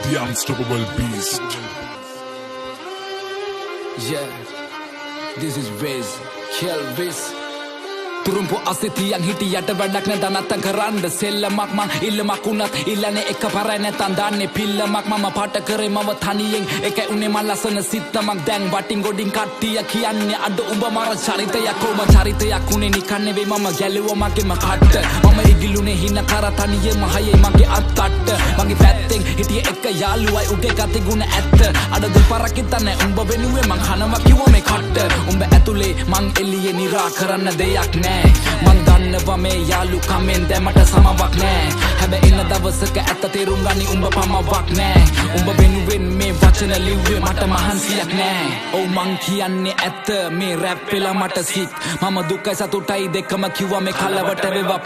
The unstoppable beast. Yeah, this is Wiz, Kelvis. තුරුම්පු අසේ තියන් හිටියට වැඩක් නෑ දනත්තන් කරන්න. සෙල්ලමක් මං ඉල්ලමක් වුණත් ඉල්ලන්නේ එක පාරයි, නැත්තන් දාන්නේ පිල්ලමක්. මම පාට කරේ මම තනියෙන්, ඒකයි උනේ මං ලස්සන සිත්තමක්. දැන් වටින් ගොඩින් කට්ටිය කියන්නේ අඩ උඹ මර චරිතයක්. කොම චරිතයක් උනේ නිකන් නෙවෙයි, මම ගැලුවා මගේම කට්ට. මම ඉගිලුනේ හින කර තනියෙම, හයේ මගේ අත්තට්ට. මගේ පැත්තෙන් හිටිය එක යාළුවයි, උගේ ගති ගුණ ඇත්ත. අඩ දෙපාරක් හිතන්නේ උඹ වෙනුවෙන් මං කනවා කිව්වා මේ කට්ට. උඹ ඇතුලේ මං එළියේ, නිරා කරන්න දෙයක් නෑ. මං දන්නවා මේ යාලු කමෙන් දැමට සමවක් නෑ. හැබැයි එන දවසක ඇත්ත තේරුම් ගනි, උඹ පමවක් නෑ. උඹ වෙනුවෙන් මේ වචන ලිව්වේ, මට මහන්සියක් නෑ. ඔව්, මං කියන්නේ ඇත්ත, මේ රැප් වෙලා මට සික්. මම දුකයි සතුටයි දෙකම කිව්වා, මේ කලවට වේවා.